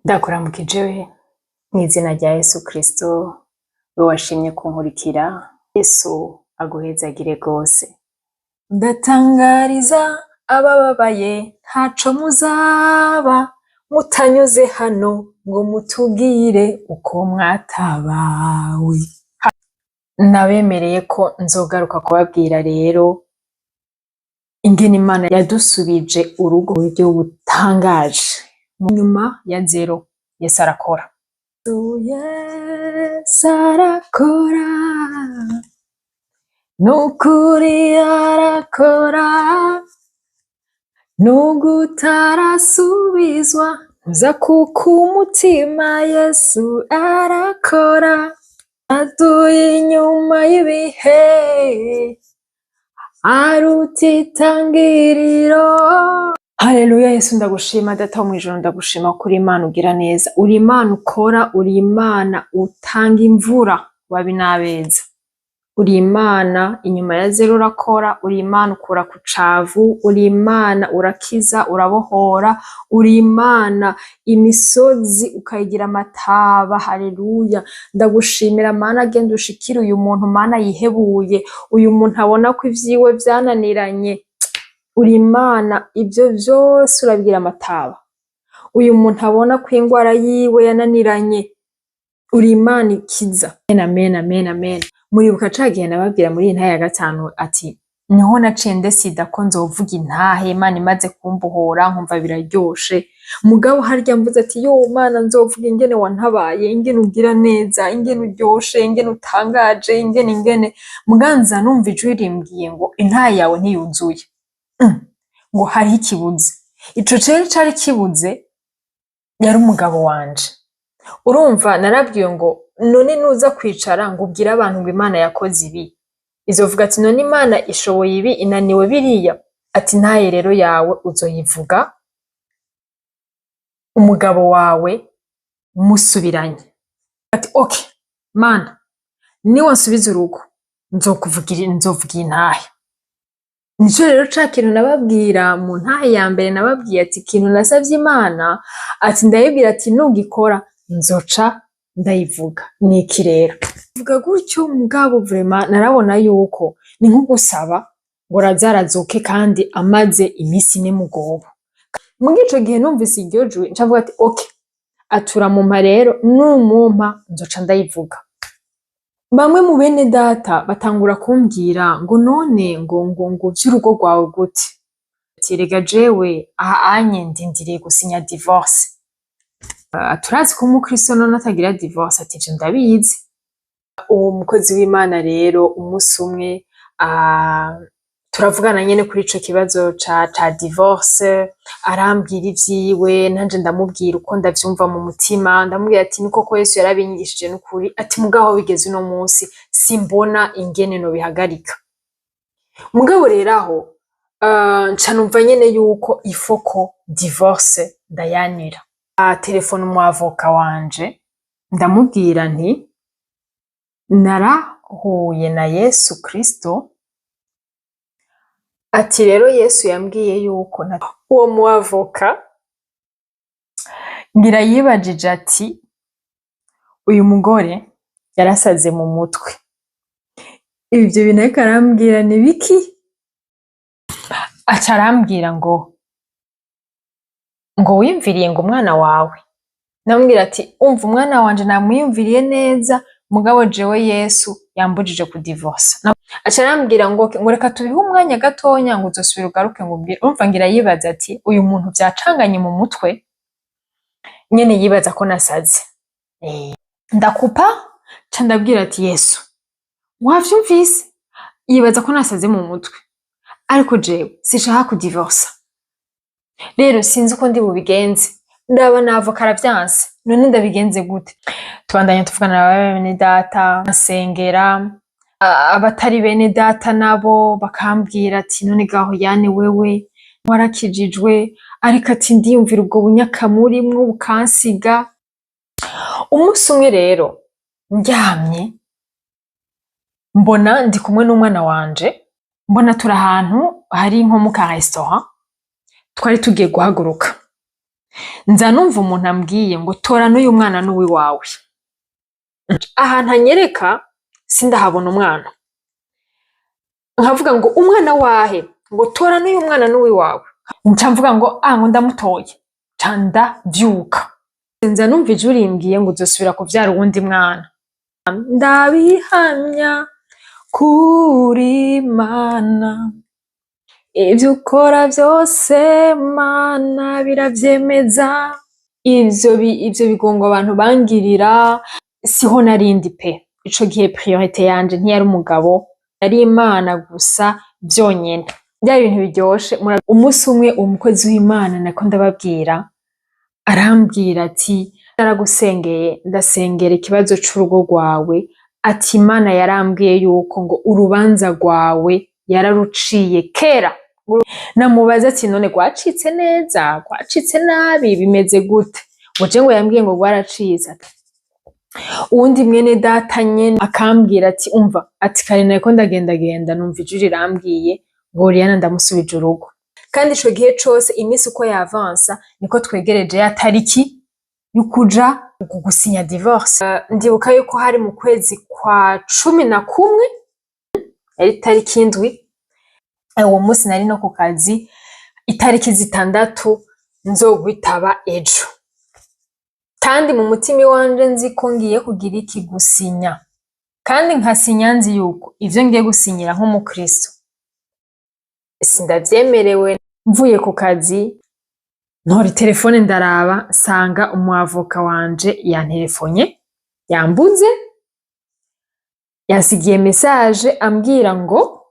Ndakuramukije mw'izina rya Yesu Kristo, wewe washimye kunkurikira, Yesu aguhezagire gose. Ndatangariza abababaye ntaco muzaba mutanyuze hano ngo mutubwire uko mwatabawe. Nabemereye ko nzogaruka kubabwira rero ingene Imana yadusubije urugo mu buryo butangaje. Nyuma ya zero Yesu arakora. Yesu arakora, nukuri arakora, nubwo utarasubizwa ntuzakuke umutima. Yesu arakora, aduye inyuma y'ibihe, aruta itangiriro. Haleluya! Yesu, ndagushima. Data wo mw'ijuru, ndagushima ko uri Imana ugira neza, uri Imana ukora, uri Imana utanga imvura babi n'abeza, uri Imana inyuma ya zero urakora, uri Imana ukura ku cavu, uri Imana urakiza, urabohora, uri Imana imisozi ukayigira amataba. Haleluya! Ndagushimira Mana, genda ushikire uyu muntu Mana yihebuye, uyu muntu abona ko ivyiwe vyananiranye. Uri Imana, ivyo vyose urabigira amataba. Uyu muntu abona ko ingwara yiwe yananiranye, uri Imana ikiza. Amen, amen, amen. Muribuka ca gihe nababwira muri iyi ntahe ya gatanu ati niho naciye ndesida ko nzovuga intahe Imana imaze kumbohora, nkumva biraryoshe. Mugabo harya mvuze ati: "Yo Mana, nzovuga ingene wantabaye, ingene ugira neza, ingene uryoshe, ingene utangaje, ingene ingene." Muganza numva ijwi rimbwiye ngo intahe yawe ntiyuzuye, ngo hariho ikibuze. Ico rero cari kibuze yari umugabo wanje. Urumva narabwiwe ngo none nuza kwicara ngo ubwire abantu ngo Imana yakoze ibi, izovuga ati: "None Imana ishoboye ibi, inaniwe biriya?" Ati: "Ntaye rero yawe uzoyivuga umugabo wawe musubiranye." Ati: "Okay Mana, niwansubiza urugo nzokuvugira, nzovuga iyi ntahe." Nico rero ca kintu nababwira mu ntahe ya mbere, nababwiye ati ikintu nasavye Imana, ati ndayibwira ati nugikora nzoca ndayivuga, niki rero vuga gutyo. Mugabo vraiment narabona yuko ni nko gusaba ngo Lazaro azuke kandi amaze imisi 4 mu rwobo. Muri ico gihe numvise iryo jwi, nca mvuga ati: "Okay, atura mumpa rero, numumpa nzoca ndayivuga." Bamwe mu bene data batangura kumbwira ngo none ngo vy'urugo rwawe gute? Ati: "Erega jewe aha anye ndindiriye gusinya divorce." "Turazi ko umukristo none atagira divorce." Ati: "Ivyo ndabizi." Uwo mukozi w'Imana rero umunsi umwe turavugana nyene kuri ico kibazo ca divorce, arambwira ivyiwe, nanje ndamubwira uko ndavyumva mu mutima. Ndamubwira ati: "Ni koko Yesu yarabinyigishije n'ukuri." Ati: "Mugabo aho bigeze uno munsi simbona ingene nobihagarika." Mugabo rero aho nca numva nyene yuko il faut ko divorce ndayanira. Telefone umu avocat wanje, ndamubwira nti narahuye na Yesu Kristo, ati rero Yesu yambwiye yuko uwo mu avocat ngira yibajije ati uyu mugore yarasaze mu mutwe, ivyo bintu ariko arambwira ni biki? Aca arambwira ngo wiyumviriye ngo umwana wawe? Ndamubwira ati: "Umva, umwana wanje namwiyumviriye neza, mugabo jewe Yesu yambujije kudivorsa." Aca arambwira ngo reka tubihe umwanya gatonya, ngo uzosubira ugaruke ngo umbwire. Urumva ngira yibaza ati uyu muntu vyacanganye mu mutwe nyene, yibaza ko nasaze. Ndakupa ca ndabwira ati: "Yesu, wavyumvise, yibaza ko nasaze mu mutwe, ariko jewe sinshaka kudivorsa. Rero sinzi uko ndi bubigenze, ndaba na avocat aravyanse, none ndabigenze gute?" Tubandanya tuvugana na bene data, nsengera abatari bene data nabo bakambwira ati: "None gaho yane wewe warakijijwe?" Ariko ati: "Ndiyumvira ubwo bunyakamurimwo bukansiga." Umunsi umwe rero ndyamye, mbona ndi kumwe n'umwana wanje, mbona turi ahantu hari nko mu ka restaurant, twari tugiye guhaguruka. Nza numva umuntu ambwiye ngo tora n'uyu mwana n'uwiwawe. Ahantu anyereka sindahabona umwana, nkavuga ngo umwana wahe? Ngo tora n'uyu mwana n'uwiwawe. Nca mvuga ngo ah, ngo ndamutoye, nca ndavyuka. Nza numva ijwi rimbwiye ngo uzosubira kuvyara uwundi mwana. Ndabihamya kuri Mana, ivyo ukora vyose Mana biravyemeza. Ivyo bigongo abantu bangirira, siho narindi pe. Ico gihe priorité yanje ntiyari umugabo, yari Imana gusa vyonyene. Byari ibintu biryoshe. Umunsi umwe umukozi w'Imana nako ndababwira arambwira ati naragusengeye, ndasengera ikibazo c'urugo rwawe. Ati Imana yarambwiye yuko ngo urubanza rwawe yararuciye kera. Namubaza ati none rwacitse neza, rwacitse nabi, bimeze gute? Ngo je ngo yambwiye ngo rwaracitse. Uwundi mwene data nyene akambwira ati umva, ati kare nariko ndagendagenda, numva ijwi rirambwiye ngo Oriana ndamusubije urugo. Kandi ico gihe cose, iminsi uko yavansa niko twegereje ya tariki y'ukuja gusinya divorce. Ndibuka yuko hari mu kwezi kwa 11, yari tariki 7. Uwo munsi nari no ku kazi, itariki 6 nzogwitaba ejo, kandi mu mutima iwanje nzi ko ngiye kugira iki? Gusinya. Kandi nkasinya nzi yuko ivyo ngiye gusinyira nk'umukristo sindavyemerewe. Mvuye ku kazi, ntora telefone ndaraba, nsanga umwavoka wanje yanterefonye, yambuze, yansigiye message ambwira ngo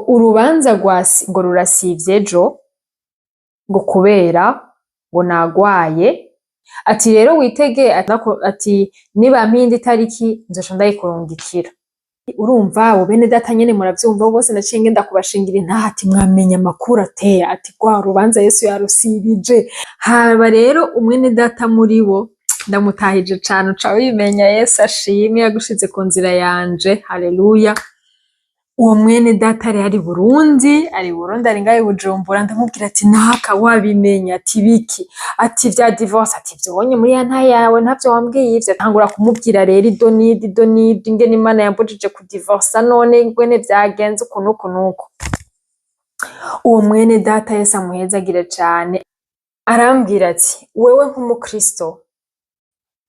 urubanza ngo rurasivye ejo, ngo kubera ngo nagwaye. Ati rero witege, ati nibampa iyindi tariki nzoca ndayikurungikira. Urumva abo bene data nyene muravyumva bose, naciye ngenda kubashingira intahe ati mwamenya amakuru ateye, ati rwa rubanza Yesu yarusibije. Haba rero umwene data muri bo ndamutahije cane, uca wimenya. Yesu ashimwe yagushize ku nzira yanje, haleluya. Uwo mwene data rero ari Burundi, ari Burundi, ari ngaho i Bujumbura. Ndamubwira ati naka wabimenya? Ati biki? Ati vya divorce. Ati vyonye muri ya ntahe yawe ntavyo wambwiye ivyo. Ntangura kumubwira rero ido n'ido, ido n'ido, ingene Imana yambujije kudivorsa, none ingene vyagenze uku n'uku n'uku. Uwo mwene data, Yesu amuhezagire cane, arambwira ati wewe nk'umukristo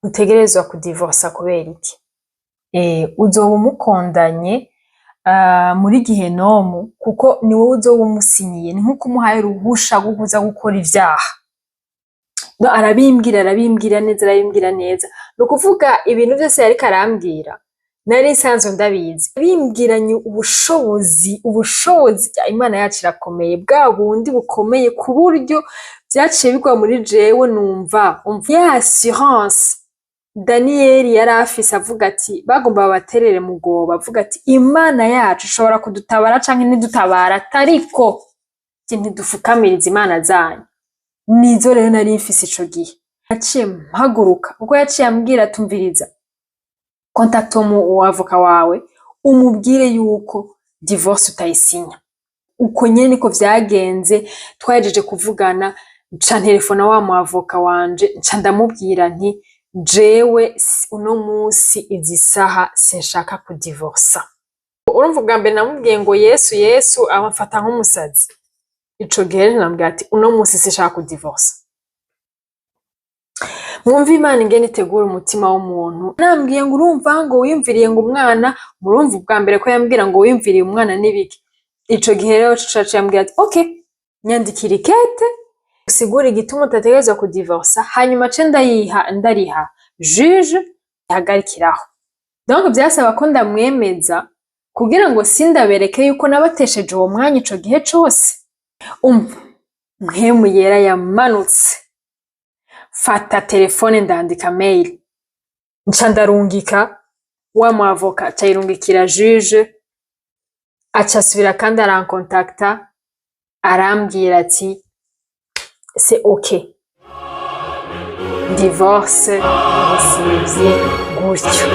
ntutegerezwa kudivorsa. Kubera iki? Uzoba umukondanye muri gihenomu, kuko ni wowe uzoba umusinyiye, ni nkuko umuhaye uruhusha rwo kuza gukora ivyaha. No, arabimbwira, arabimbwira neza, arabimbwira neza. Ni ukuvuga ibintu vyose yariko arambwira nari nsanzwe ndabizi, bimbwiranye ubushobozi. Ubushobozi Imana yacu irakomeye, bwa bundi bukomeye, ku buryo vyaciye bigwa muri jewe. Numva umva ya assurance Daniyeli yari afise, avuga ati bagomba babaterere mu rwobo, avuga ati Imana yacu ishobora kudutabara canke ntidutabara, atariko ntidufukamiriza imana zanyu. Nizo rero nari mfise ico gihe. Naciye mpaguruka, kuko yaciye ambwira atumviriza, contacte uwo avoka wawe umubwire yuko divorce utayisinya. Uko nyene niko vyagenze. Twahejeje kuvugana, nca nterefona wa mu avoka wanje, nca ndamubwira nti jewe uno musi izi saha sinshaka kudivorsa. Urumva ubwa mbere namubwiye ngo Yesu, Yesu, amfata nk'umusazi. Ico gihe rero namubwira ati uno musi sinshaka kudivorsa. Mwumve Imana ingene itegura umutima w'umuntu. Nambwiye ngo urumva ngo wiyumviriye ngo umwana. Murumva ubwa mbere ko yambwira ngo wiyumviriye umwana n'ibiki. Ico gihe rero caciye ambwira ati ok, nyandikira ikete usigure igituma utategerezwa kudivorsa, hanyuma ce ndayiha, ndariha juge ihagarikiraho. Donc vyasaba ko ndamwemeza kugira ngo sindabereke yuko nabatesheje uwo mwanya ico gihe cose. Umva, Mpwemu Yera yamanutse, fata telefone ndandika mail, nca ndarungika. Wa mu avoka aca ayirungikira juge, aca asubira kandi arankontakta, arambwira ati c'est ok, divorce isivye gutyo.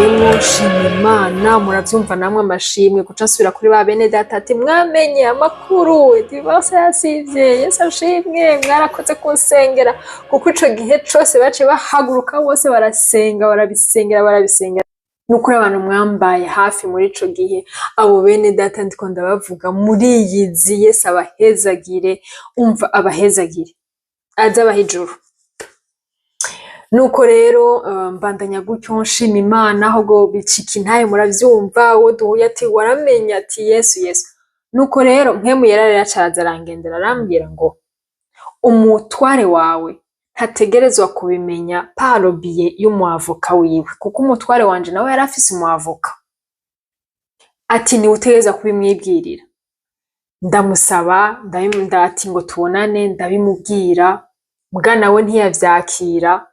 Nshima Imana, muravyumva namwe amashimwe, guca nsubira kuri ba bene data ati: "Mwamenye amakuru, divorce yasivye, Yesu ashimwe, mwarakoze kunsengera." Kuko ico gihe cose baciye bahaguruka bose barasenga, barabisengera, barabisengera. Nukuri abantu mwambaye hafi muri ico gihe, abo bene data ndiko ndabavuga muriyizi, Yesu abahezagire, umva, abahezagire, aze abahe ijuru. Nuko rero mbandanya gutyo nshima Imana, ahubwo bicika intahe, muravyumva, uwo duhuye ati: "Waramenye?" Ati: "Yesu, Yesu." Nuko rero Mpwemu Yera rero aca arangendera, arambwira ngo: "Umutware wawe ntategerezwa kubimenya par le biais y'umwavoka wiwe," kuko umutware wanje nawe yari afise umwavoka. Ati: "Niwe utegerezwa kubimwibwirira." Ndamusaba ati ngo tubonane, ndabimubwira, muga nawe ntiyavyakira.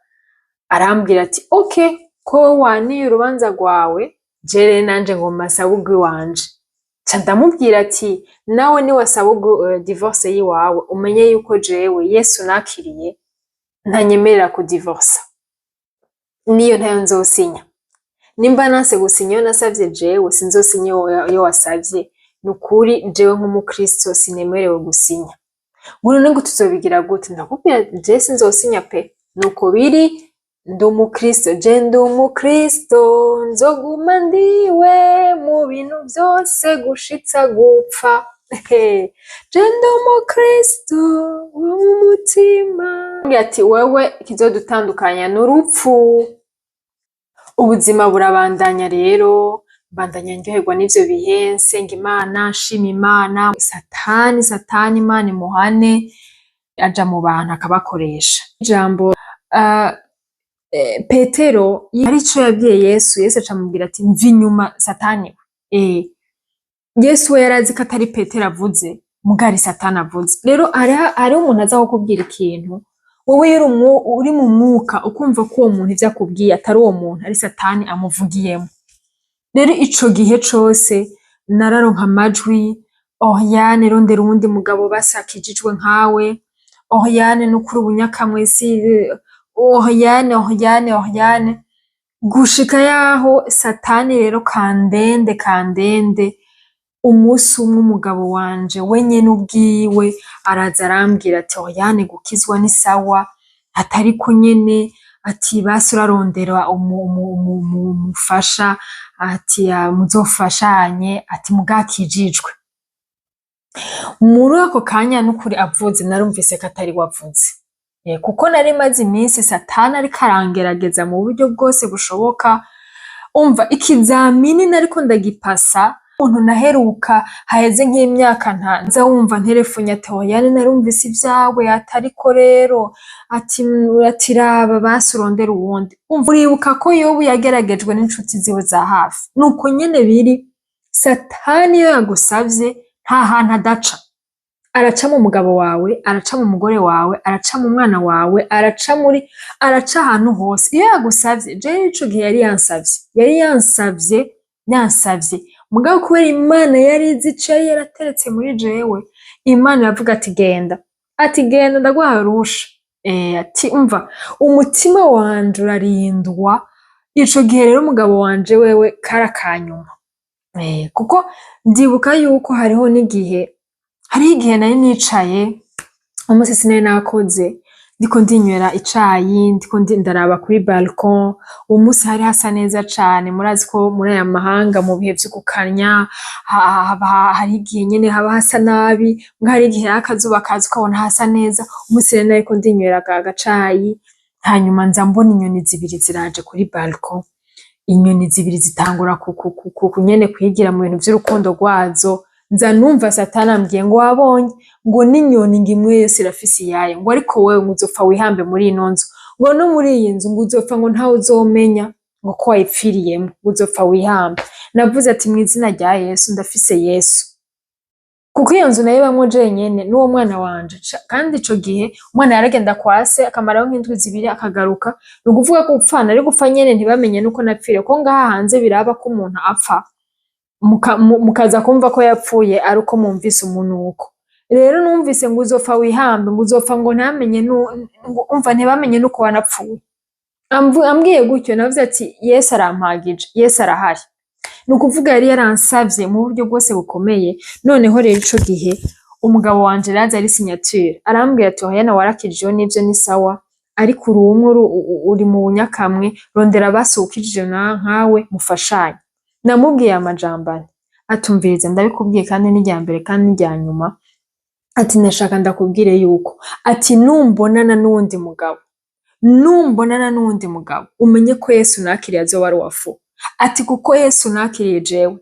Arambwira ati: "Ok, ko wowe waniye urubanza rwawe, je rero nanje ngomba nsabe urw'iwanje." Ca ndamubwira ati: "Nawe niwasaba divorce yiwawe, umenye yuko jewe Yesu nakiriye ntanyemerera kudivorsa, niyo ntayo nzosinya. Nimba nanse gusinya iyo nasavye jewe, sinzosinya iyo wasavye. Nukuri jewe nk'umukristo sinemerewe gusinya." Ngo: "None ngo tuzobigira gute?" Ndakubwira, je sinzosinya pe, nuko biri, ndi umukristo, je ndi umukristo, nzoguma ndiwe mu bintu vyose gushitsa gupfa. Je ndi umukristo wo mu mutima. Ati: "Wewe ikizodutandukanya n'urupfu." Ubuzima burabandanya rero, mbandanya ndyoherwa n'ivyo bihe, nsenga Imana, nshima Imana. Satani, Satani, Imana imuhane, aja mu bantu akabakoresha. Ijambo Petero arico yabwiye Yesu, Yesu aca amubwira ati: "Mva inyuma, Satani we." Yesu we yarazi ko atari Petero avuze, muga ari Satani avuze. Rero hariho umuntu aza kukubwira ikintu, wowe iyo uri mu mwuka ukumva ko uwo muntu ivyo akubwiye atari uwo muntu, ari Satani amuvugiyemo. Rero ico gihe cose nararonka amajwi: "Oriane, rondera uwundi mugabo basi akijijwe nkawe. Oriane, nukuri ubunyakamwe si Oriane, Oriane, Oriane." Gushika yaho Satani rero kandende kandende, umunsi umwe umugabo wanje we nyene ubwiwe araza arambwira ati: "Oriane, gukizwa ni sawa, atariko nyene," ati, "basi urarondera umufasha," ati, "muzofashanye," ati, "muga akijijwe." Muri ako kanya nukuri avuze, narumvise ko atari we avuze. Kuko nari maze iminsi Satani ariko arangerageza mu buryo bwose bushoboka, umva, ikizamini nariko ndagipasa, umuntu naheruka haheze nk'imyaka ntaza wumva nterefonye ati: "Oriane, narumvise ivyawe," ati, "ariko rero," ati, "raba basi urondere uwundi." Umva, uribuka ko Yobu yageragejwe n'inshuti ziwe za hafi, nuko nyene biri. Satani iyo yagusavye nta hantu adaca: araca mu mugabo wawe, araca mu mugore wawe, araca mu mwana wawe, araca muri, araca ahantu hose iyo yagusavye. Jewe ico gihe yari yansavye, yari yansavye, yansavye, mugabo kubera Imana yari izi ico yari yarateretse muri jewe, Imana iravuga ati: "Genda," ati: "Genda, ndaguhaye uruhusha." Ati: "Umva, umutima wanje urarindwa." Ico gihe rero umugabo wanje wewe kari akanyuma. Kuko ndibuka yuko hariho n'igihe, hariho igihe nari nicaye, umunsi sinari nakoze, ndiko ndinywera icayi, ndiko ndaraba kuri balcon. Uwo munsi hari hasa neza cane. Murazi ko muri aya mahanga mu bihe vy'ugukanya hariho igihe nyene haba hasa nabi, muga hari igihe akazuba kaza ukabona hasa neza. Umunsi rero nariko ndinywera agacayi, hanyuma nza mbona inyoni zibiri ziraje kuri balcon, inyoni zibiri zitangura nyene kwigira mu bintu vy'urukundo rwazo. Nza numva Satani ambwiye ngo: "Wabonye ngo n'inyoni ngo imwe yose irafise iyayo," ngo, "ariko wewe ngo uzopfa wihambe muri ino nzu," ngo, "no muri iyi nzu," ngo, "uzopfa," ngo, "ntawe uzomenya," ngo, "ko wayipfiriyemwo, ngo uzopfa wihambe." Navuze ati: "Mw'izina rya Yesu, ndafise Yesu." Kuko iyo nzu nayibamwo jenyene n'uwo mwana wanje, kandi ico gihe umwana yaragenda kwa se akamarayo nk'indwi 2 akagaruka. Ni ukuvuga ko gupfa nari gupfa nyene ntibamenye nuko napfiriye, kuko ngaha hanze biraba ko umuntu apfa mukaza kumva ko yapfuye ari uko mwumvise umunuko. Rero numvise ngo: "Uzopfa wihambe," ngo, "uzopfa," ngo, "ntamenye, ngo umva ntibamenye nuko wanapfuye." Ambwiye gutyo, navuze ati: "Yesu arampagije, Yesu arahari." Ni ukuvuga yari yaransavye mu buryo bwose bukomeye. Noneho rero ico gihe umugabo wanje yaraza ari signature, arambwira ati: "Hoyana, warakijijwe n'ivyo, ni sawa, ariko uri umwe, uri mu bunyakamwe, rondera basi uwukijije nkawe mufashanye." Namubwiye amajambo ane, atumviriza: "Ndabikubwiye kandi n'irya mbere kandi n'irya nyuma." Ati: "Ndashaka ndakubwire yuko," ati, "numbonana n'uwundi mugabo, numbonana n'uwundi mugabo, umenye ko Yesu nakiriye azoba ari uwafu." Ati: "Kuko Yesu nakiriye jewe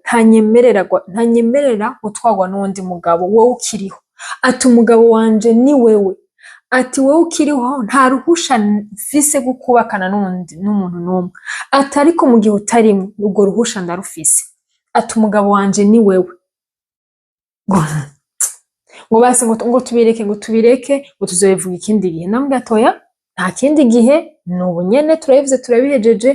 ntanyemerera gutwarwa n'uwundi mugabo wowe ukiriho." Ati: "Umugabo wanje ni wewe." Ati: "Wowe ukiriho nta ruhusha mfise rwo kubakana n'uwundi, n'umuntu n'umwe." Ati: "Ariko mu gihe utarimwo, urwo ruhusha ndarufise." Ati: "Umugabo wanje ni wewe." Ngo basi ngo tubireke, ngo tubireke, ngo tuzobivuga ikindi gihe. Namubwira ati: "Oya, nta kindi gihe, ni ubu nyene turabivuze, turabihejeje.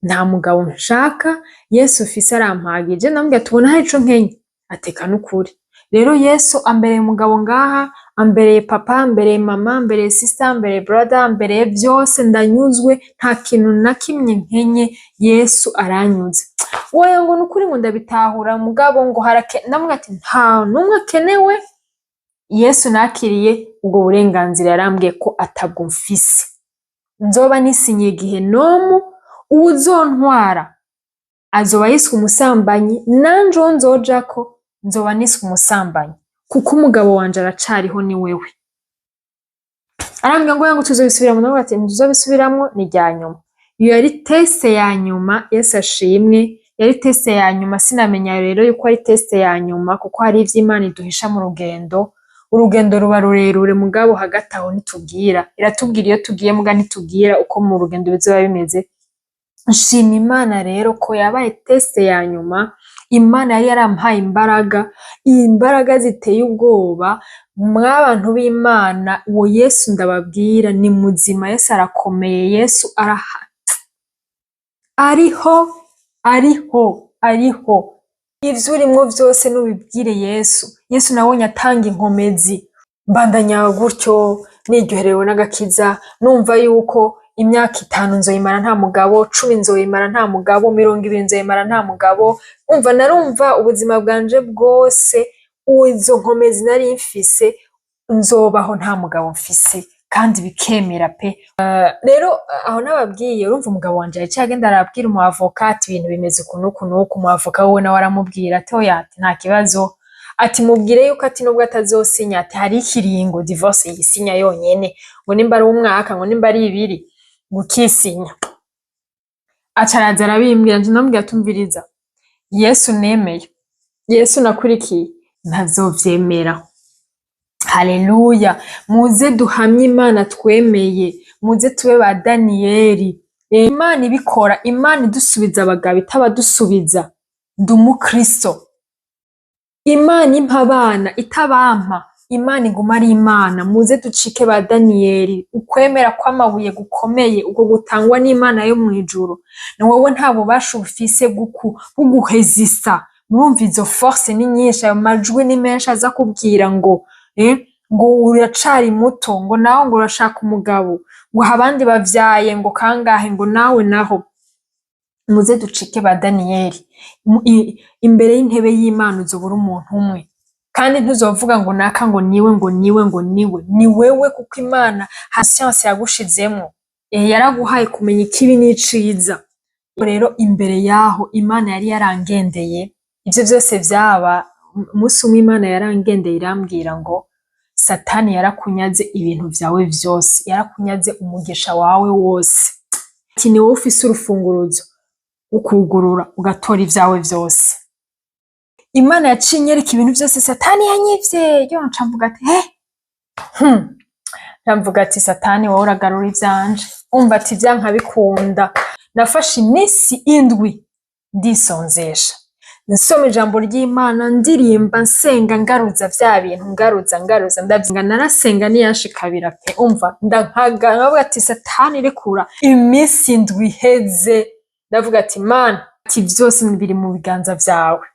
Nta mugabo nshaka, Yesu ufise arampagije." Namubwira ati: "Ubona hari ico nkenye?" Ateka n'ukuri rero Yesu ambereye umugabo ngaha, ambereye papa, ambereye mama, ambereye sister, ambereye brother, ambereye vyose. Ndanyuzwe, nta kintu na kimwe nkenye, Yesu aranyuze. Woya, ngo nukuri, ngo ndabitahura, mugabo ngo harake. Ndamubwira ati: "Nta n'umwe akenewe. Yesu nakiriye, ubwo burenganzira yarambwiye ko atabwo mfise. Nzoba nisinyiye gihenomu, uwuzontwara azoba yiswe umusambanyi, nanje uwo nzojako nzoba niswe umusambanyi, kuko umugabo wanje aracariho, ni wewe." Arambwira ngo oya, ngo tuzobisubiramwo. Ndavuga ati: "Ntituzobisubiramwo, ni irya nyuma." Iyo yari test ya nyuma. Yesu ashimwe, yari test ya nyuma. Sinamenya rero yuko ari test ya nyuma, kuko hari ivyo Imana iduhisha mu rugendo. Urugendo ruba rurerure, mugabo hagati aho ntitubwira, iratubwira iyo tugiye, muga ntitubwira uko mu rugendo bizoba bimeze. Nshima Imana rero ko yabaye test ya nyuma. Imana yari yarampaye imbaraga, imbaraga ziteye ubwoba. Mwabantu b'Imana, uwo Yesu ndababwira ni muzima. Yesu arakomeye, Yesu araha, ariho, ariho, ariho. Ivyo urimwo vyose nubibwire Yesu. Yesu nabonye atanga inkomezi. Mbandanya gutyo niryoherewe n'agakiza, numva yuko imyaka 5 nzoyimara nta mugabo, 10 nzoyimara nta mugabo, 20 nzoyimara nta mugabo. Umva, narumva ubuzima bwanje bwose, izo nkomezi nari mfise, nzobaho nta mugabo mfise, kandi bikemera pe. Rero aho nababwiye, urumva umugabo wanje yaciye agenda arabwira umu avocat ati: "Ibintu bimeze uku n'uku n'uku." Umu avocat wiwe nawe aramubwira ati: "Oya," ati, "nta kibazo," ati, "mubwire yuko," ati, "nubwo atazosinya," ati, "hari ikiringo divorce yisinya yonyene," ngo nimba ari umwaka, ngo nimba ari 2, ngo ukisinya. Aca araza arabimbwira, nje ndamubwira: "Tumviriza, Yesu nemeye, Yesu nakurikiye, ntazovyemera." Haleluya! Muze duhamye Imana twemeye, muze tube ba Daniyeli. Imana ibikora, Imana idusubiza abagabo itabadusubiza, ndi umukristo. Imana impa abana itabampa, Imana iguma ari Imana. Muze ducike ba Daniyeli, ukwemera kw'amabuye gukomeye, ubwo gutangwa n'Imana yo mw'ijuru. Ni wowe, nta bubasha ufise bwo guhezisa. Murumva izo force ni nyinshi, ayo majwi ni menshi aza kubwira ngo ngo uracari muto, ngo nawe ngo urashaka umugabo, ngo aha abandi bavyaye ngo kangahe, ngo nawe naho. Muze ducike ba Daniyeli. Imbere y'intebe y'Imana uzobura umuntu umwe, kandi ntuzovuga ngo naka, ngo niwe, ngo niwe, ngo niwe, ni wewe, kuko Imana ha science yagushizemwo, yaraguhaye kumenya ikibi n'iciza. Rero imbere yaho Imana yari yarangendeye, ivyo vyose vyaba, umunsi umwe Imana yarangendeye irambwira ngo: "Satani yarakunyaze ibintu vyawe vyose, yarakunyaze umugisha wawe wose." Ati: "Ni wowe ufise urufunguruzo rwo kwugurura ugatora ivyawe vyose." Imana yaciye inyereka ibintu vyose Satani yanyivye. Yo, nca mvuga ati: Nca mvuga ati: "Satani, wowe uragarura ivyanje." Umva, ati vyanka bikunda, nafashe iminsi 7 ndisonzesha, nsoma ijambo ry'Imana, ndirimba, nsenga, ngaruza vya bintu, ngaruza, ngaruza, ndavyiga. Narasenga niyashikabira pe. Umva, ndankaga nkavuga ati: "Satani, rekura." Iminsi 7 iheze, ndavuga ati: "Mana," ati, "vyose biri mu biganza vyawe."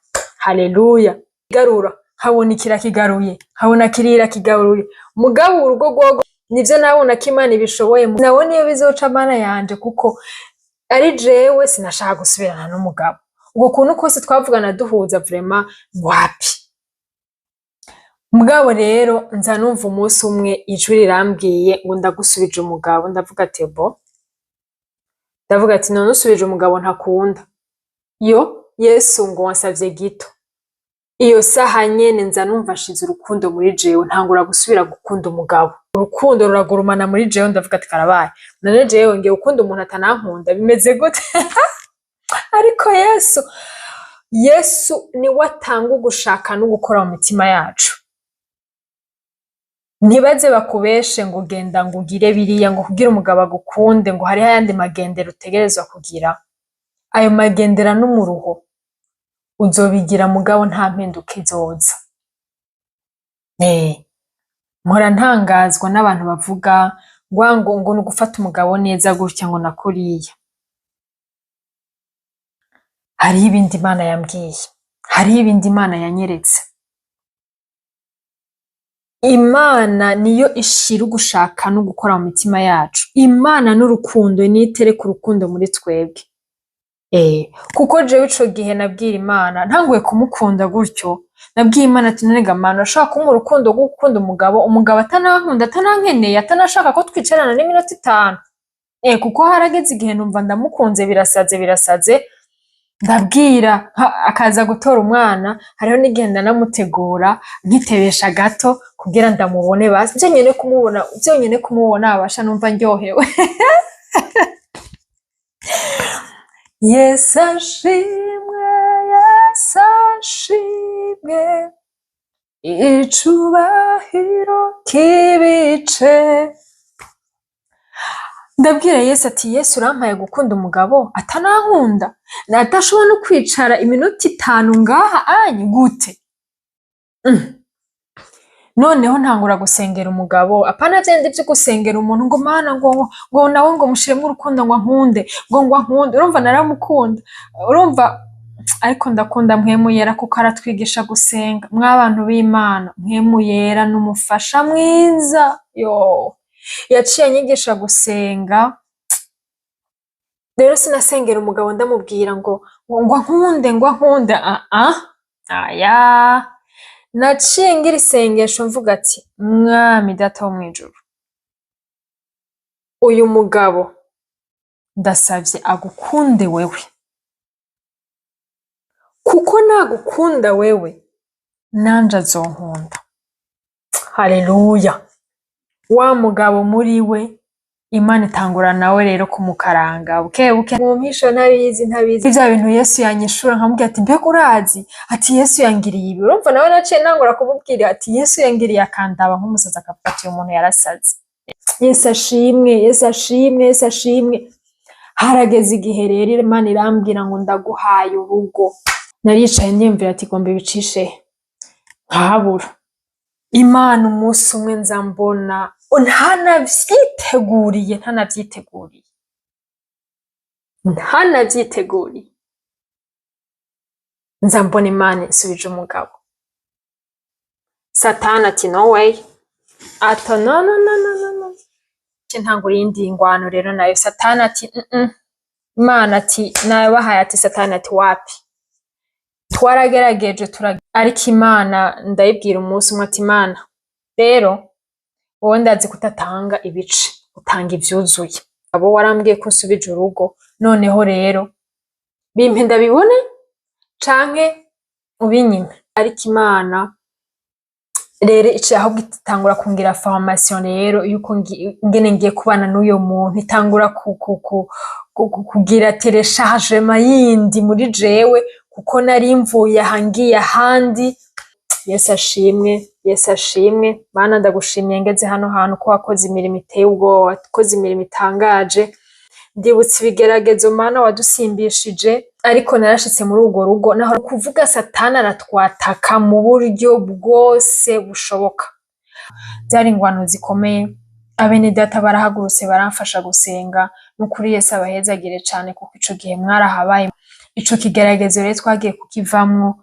Haleluya! Garura, nkabona ikira kigaruye, nkabona kirira kigaruye, mugabo urugo rwogo. Nivyo nabona ko Imana ibishoboye, nabona iyo bizoca, Mana yanje, kuko ari jewe sinashaka gusubirana n'umugabo. Ubwo kuntu kose twavugana duhuza, vraiment wapi. Mugabo rero nza numva umunsi umwe ijwi rirambwiye ngo ndagusubije umugabo. Ndavuga ati bon, ndavuga ati none usubije umugabo ntakunda? Yo Yesu, ngo wansavye gito. Iyo saha nyene nza numva nshize urukundo muri jewe, ntangura gusubira gukunda umugabo. Urukundo ruragurumana muri jewe. Ndavuga ati karabaye, none jewe ngiye gukunda umuntu atanankunda, bimeze gute? Ariko Yesu niwe atanga ugushaka no gukora mu mitima yacu. Ntibaze bakubeshe ngo genda ngo ugire biriya ngo kugira umugabo agukunde, ngo hariho ayandi magendera utegerezwa kugira. Ayo magendera n'umuruho uzobigira, mugabo nta mpinduka izoza. Mpora ntangazwa n'abantu bavuga ngo ni ugufata umugabo neza gutya ngo na kuriya. Hariho ibindi Imana yambwiye, hariho ibindi Imana yanyeretse. Imana niyo ishira ugushaka no gukora mu mitima yacu. Imana n'urukundo, niyo itereka urukundo muri twebwe. Kuko jewe ico gihe nabwira Imana, ntanguye kumukunda gutyo, nabwiye Imana ati none ga Mana, urashobora kumpa urukundo rwo gukunda umugabo, umugabo atanankunda, atanankeneye, atanashaka ko twicarana n'iminota 5? Kuko harageze igihe numva ndamukunze birasaze birasaze. Ndabwira akaza gutora umwana, hariho n'igihe ndanamutegura nkitebesha gato kugira ndamubone, basi vyonyene kumubona, vyonyene kumubona abasha numva ndyohewe. Yesu ashimwe, Yesu ashimwe, icubahiro kibice. Ndabwira Yesu ati Yesu, urampaye gukunda umugabo atanankunda, adashobora no kwicara iminota 5 ngaha anye gute? Noneho ntangura gusengera umugabo, apana vyindi vyo gusengera umuntu ngo Mana ngo nawe ngo mushiremwo urukundo, ngo ankunde, ngo ankunde. Urumva naramukunda, urumva, ariko ndakunda Mpwemu Yera kuko aratwigisha gusenga. Mwabantu b'Imana, Mpwemu Yera n'umufasha mwiza. Yo yaciye anyigisha gusenga. Rero sinasengera umugabo ndamubwira ngo ankunde, ngo ankunde, ah aya. Naciye ngira isengesho mvuga ati Mwami Data wo mw'ijuru, uyu mugabo ndasavye agukunde wewe, kuko nagukunda wewe nanje azonkunda. Haleluya! Wa mugabo muri we Imana itangura nawe rero kumukaranga buke buke mu mpisho, ntabizi, ntabizi vya bintu. Yesu yanyishura, nkamubwira ati mbega urazi ati Yesu yangiriye ibi. Urumva nawe naciye ntangura kumubwira ati Yesu yangiriye, akandaba nk'umusazi, akavuga ati uyu muntu yarasaze. Yesu ashimwe, Yesu ashimwe, Yesu ashimwe. Harageze igihe rero Imana irambwira ngo ndaguhaye urugo. Naricaye ndiyumvira ati gomba ibicishe he? Nkahabura. Imana umunsi umwe nza mbona ntanavyiteguriye, ntanavyiteguriye, ntanavyiteguriye, nza mbona Imana insubije umugabo. Satani ati no way, ati no no no no no no. Ntangura iyindi ngwano rero nayo. Satani ati mm. Imana ati nabahaye, ati Satani ati wapi. Twaragerageje ariko Imana ndayibwira umunsi umwe ati Imana rero wowe ndazi kutatanga ibice, utanga ivyuzuye. Abo warambwiye ko unsubije urugo, noneho rero bimpe ndabibone canke ubinyime. Ariko Imana rero iciye ahubwo itangura kungira formation rero yuko ingene ngiye kubana n'uyo muntu, itangura kugira téléchargement yindi muri jewe, kuko nari mvuye aha ngiye ahandi. Yesu ashimwe, Yesu ashimwe. Mana ndagushimiye ngeze hano hantu ko wakoze imirimo iteye ubwoba, wakoze imirimo itangaje. Ndibutse ibigeragezo Mana wadusimbishije, ariko narashitse muri urwo rugo. Naho kuvuga Satani aratwataka mu buryo bwose bushoboka. Byari ingwano zikomeye. Abene data barahagurutse baramfasha gusenga. N'ukuri Yesu abahezagire cane, kuko ico gihe mwarahabaye. Ico kigeragezo rero twagiye kukivamwo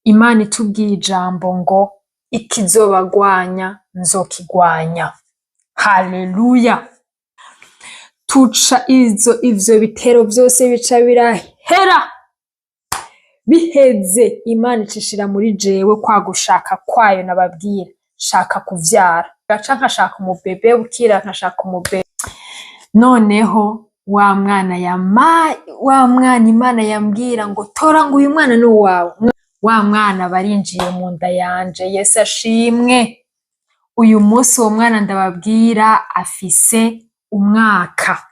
Imana itubwiye ijambo ngo ikizobagwanya nzokigwanya. Haleluya! Tuca ivyo bitero vyose bica birahera. Biheze, Imana icishira muri jewe kwa gushaka kwayo nababwira, shaka kuvyara, gaca nkashaka umubebe, bukira nkashaka umubebe. Noneho wa mwana yama wa mwana Imana yambwira ngo tora, ngo uyu mwana ni uwawe, wa mwana barinjiye mu nda yanje. Yesu ashimwe. Uyu munsi uwo mwana ndababwira afise umwaka.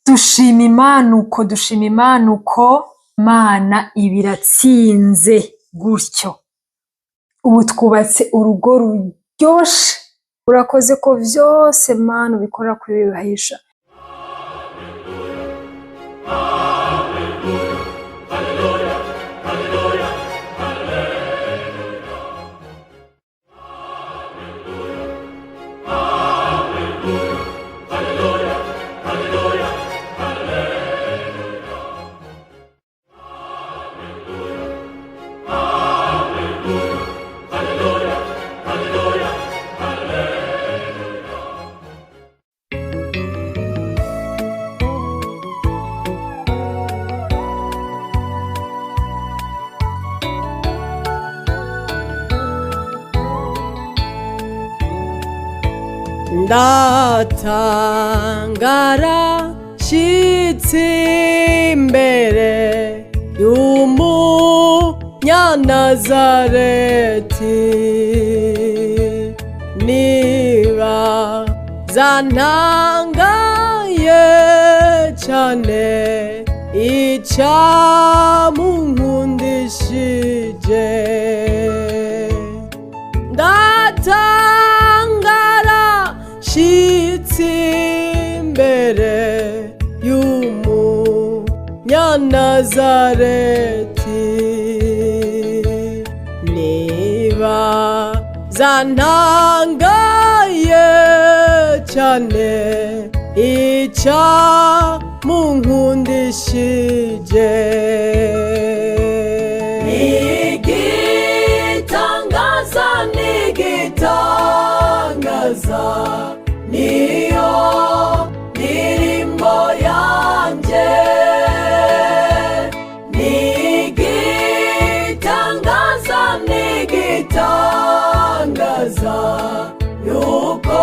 Dushima Imana uko, dushima Imana uko Imana ibiratsinze gutyo. Ubu twubatse urugo ruryoshe. Urakoze ko vyose, Mana, ubikora kubibahisha. Ndatangara nshitse imbere y'Umunyanazareti, niba zantangaye cane icamunkundishije. Ndatangara nshitse imbere y'Umunyanazareti, niba zantangaye cane icamunkundishije. Nigitangaza, nigitangaza, niyo ndirimbo yanje. Nigitangaza, nigitangaza, yuko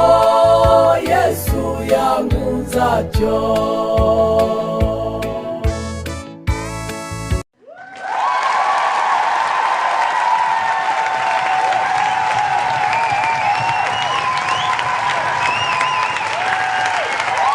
Yesu yankunze atyo.